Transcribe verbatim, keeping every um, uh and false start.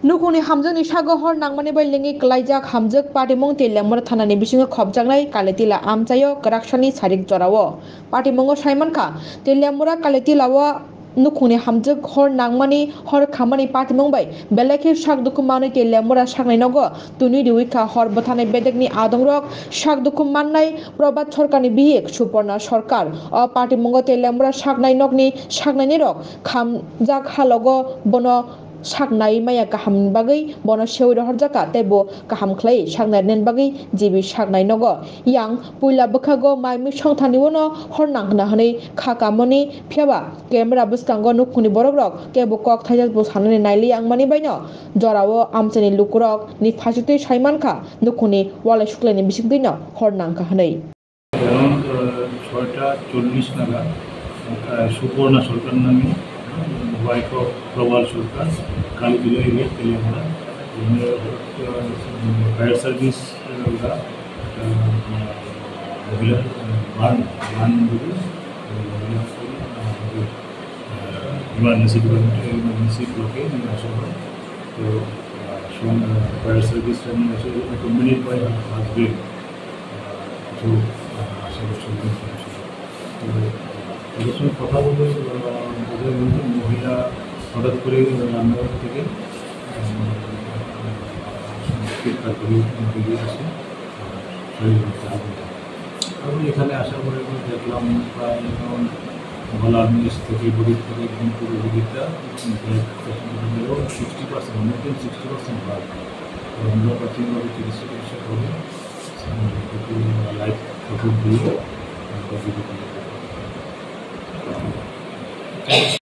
Nukhungni hamjakni sago hor nangmani bai lengwi kwlaijak hamjak patimung Teliamura thanani bisingo khopjaknai Kalitila amchaio kwraksani sarik jorao. Patimungo saimankha, Teliamura Kalitilao nukhungni hamjak hor nangmani hor khamani patimung bai belai khe sak dukhu manwi Teliamura saknai nogo tunwi riwi kha. Hor bwthanai bedekni adongrok sak dukhu mannai Probhat Sarkarni bihik Suporna Sarkar. O patimungo Teliamura saknai nokni saknainirok khamjak halogo bono sak nai maya kaham bagwi bono sewi rohorjak kha tei bo kaham khlai sak nairnani bagwi G B sak nai nogo. Yang puila bwkhago mai mui songthani uano hor nangkha hwnwi kha kamoni, phiyaba camera bwskango nukhungni borokrok kebo kok thaijak bo sanani naili wngmani baino jorao amchaini lukurok ni phaichukti saimankha nukhungni walai suklaini bisingtwino hor nangkha hwnwi. Around, uh, ছয়টা চল্লিশ নাগাদ, uh, সুপর্ণা সরকার নামে, uh, wife of প্রবাল সরকার, কালীবিলা এরিয়া, তেলিয়ামুড়া। এখানে হঠাৎ, uh, fire service, uh, একটা, uh, মহিলা, uh, burn, burn injury, uh, মহিলা, uh, uh, ইমার্জেন্সি ডিপার্টমেন্টে, ইমার্জেন্সি ব্লকে নিয়ে আসা হয়। তো, uh, সং-, uh, ফায়ার সার্ভিসটা নিয়ে আসে, accompanied by her husband. কিছু, আহ, আশা করছি অনেক কিছু। তো, আহ, ওদের সঙ্গে কথা বলে, আহ, বোঝা গেল যে মহিলা হঠাৎ করে রান্নাঘর থেকে, আহ, চিৎকার করে বেরিয়ে আসে, আহ, শরীর হচ্ছে আগুন। তারপরে এখানে আসার পরে আমরা দেখলাম প্রায় যেমন গলার নিচ থেকে, বুকের থেকে একদম পুরো দিকটা, উম, প্রায় সিক্সটি পার্সেন্ট, মোর দেন সিক্সটি পার্সেন্ট ভাগ। তো আমরা প্রাথমিকভাবে চিকিৎসা টিকিৎসা করে একটু লাইফ সাপোর্ট দিয়ে, আহ,